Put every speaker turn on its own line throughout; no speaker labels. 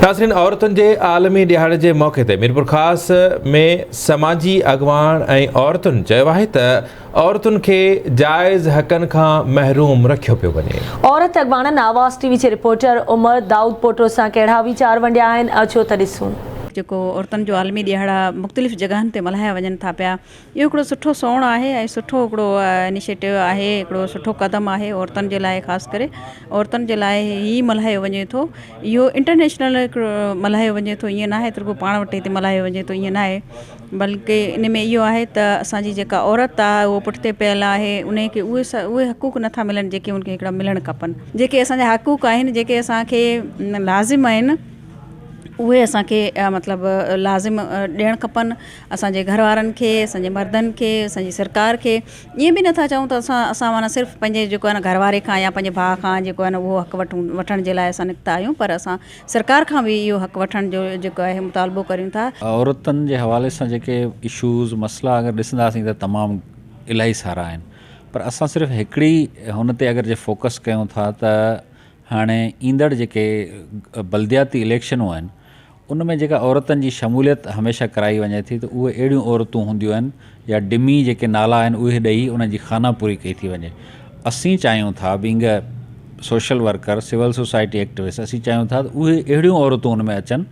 ناظرين عورتن جي عالمي ڏهاڙي جي موقعي تي ميرپورخاص ۾ سماجي اڳواڻ ۽ عورتن چيو آهي ته عورتن کي جائز حقن کان محروم رکيو پيو وڃي.
عورت اڳواڻن آواز ٽي وي جي رپورٽر عمر دائود پوٽو سان ڪهڙا ويچار ونڊيا آهن اچو ته ڏسون.
جيڪو عورتن جو عالمي ڏهاڙا مختلف جڳهن تي ملهايا وڃن ٿا پيا اهو هڪڙو سٺو سوڻ آهي ۽ سٺو هڪڙو انيشيٽو آهي هڪڙو سٺو قدم آهي عورتن جي لاء خاص ڪري عورتن جي لاء هي ملهايو وڃي ٿو اهو انٽرنيشنل هڪڙو ملهايو وڃي ٿو ائين ناهي ته رڳو پاڻ وٽ هتي ملهايو وڃي ٿو ائين ناهي بلڪه ان ۾ اهو آهي ته اسانجي جيڪا عورت آهي اهو پٺتي پيل آهي ان کي اهي اهي حقوق نٿا ملن جيڪي ان کي هڪڙا ملڻ کپن جيڪي اسانجا حقوق آهن جيڪي اسانکي لازم آهن اهي اسانکي مطلب لازم ڏيڻ کپن اسان جي گهر وارن کي اسان جي مردن کي اسان جي سرڪار کي ائين به نٿا چئون ته اسان اسان معنيٰ صرف پنهنجي جيڪو آهي نه گهر واري کان يا پنهنجي ڀاء کان جيڪو آهي نه اهو حق وٺون وٺڻ جي لاء اسان نڪتا آهيون پر اسان سرڪار کان به اهو حق وٺڻ جو جيڪو آهي مطالبو ڪريون ٿا.
عورتن جي حوالي سان جيڪي اشوز مسئلا اگر ڏسنداسين ته تمام الاهي سارا آهن پر اسان صرف هڪڙي هن تي اگر جي فوڪس ڪيون ٿا ته هاڻي ايندڙ جيڪي بلدياتي اليڪشنون آهن ان ۾ جيڪا عورتن جي شموليت هميشه ڪرائي وڃي ٿي ته اهي اهڙيون عورتون هونديون آهن يا ڊمي جيڪي نالا آهن اهي ڏئي انهن جي خانه پوري ڪئي ٿي وڃي اسين چاهيون ٿا being a social worker civil society activist اسين چاهيون ٿا ته اهي اهڙيون عورتون ان ۾ اچن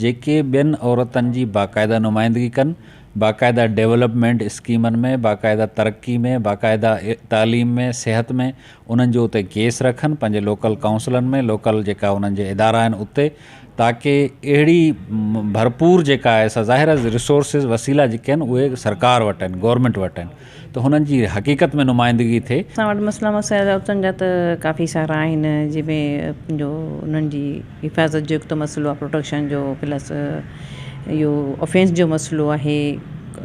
جيڪي ٻين عورتن جي باقاعده نمائندگي ڪن باقاعده ڊيولپمينٽ اسڪيمن ۾ باقاعده ترقي ۾ باقاعده تعليم ۾ صحت ۾ انهن جو اتي ڪيس رکن پنهنجي لوڪل ڪائونسلن ۾ لوڪل جيڪا انهن جي ادارا آهن اتي تاڪه اهڙي ڀرپور جيڪا آهي سا ظاهر آهي ريسورسز وسيلا جيڪي آهن اهي سرڪار وٽ آهن گورنمينٽ وٽ آهن ته هنن جي حقيقت ۾ نمائندگي ٿئي.
اسان وٽ مسئلا مسائل عورتن جا ته ڪافي سارا آهن جنهن ۾ جو انهن جي حفاظت جو هڪ ته مسئلو آهي پروٽيڪشن جو پلس اهو افينس جو مسئلو آهي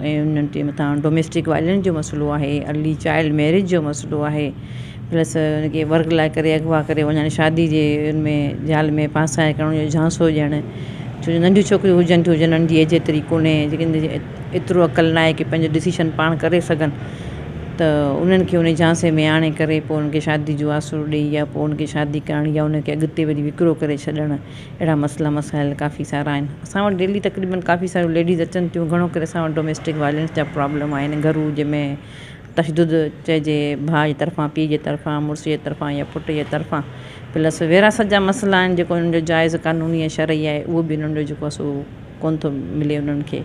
۽ انهن جي مٿان ڊوميسٽڪ وائلنس جو مسئلو آهي ارلي چائلڊ ميريج جو مسئلو آهي پلس ان کي ورغلائي ڪري اغوا ڪري وڃڻ شادي جي ان ۾ جال ۾ ڦاسائي ڪرڻ جو جهانسو ڏيڻ ڇو جو ننڍيون ڇوڪريون هجن ٿيون جنھن جي ايج ايتري ڪونهي جيڪي ايترو عقل ناهي ڪي پنهنجو ڊسيشن پاڻ ڪري سگهن ته انهن کي ان جهانسي ۾ آڻي ڪري پوء انهن کي شادي جو آسرو ڏئي يا پوء انهن کي شادي ڪرڻ يا انهن کي اڳتي وري وڪرو ڪري ڇڏڻ اهڙا مسئلا مسائل ڪافي سارا آهن اسان وٽ ڊيلي تقريبن ڪافي ساريون ليڊيز اچن ٿيون گهڻو ڪري اسان وٽ ڊوميسٽڪ وائلنس جا پرابلم آهن گهرو جنهن ۾ تشدد چئجي ڀاء جي طرفان پيء جي طرفان مڙس جي طرفان يا پٽ جي طرفان پلس وراثت جا مسئلا آهن جيڪو انهن جو جائز قانوني ۽ شرعي آهي اهو به انهن جو جيڪو آهي سو ڪونه ٿو ملي انهن کي.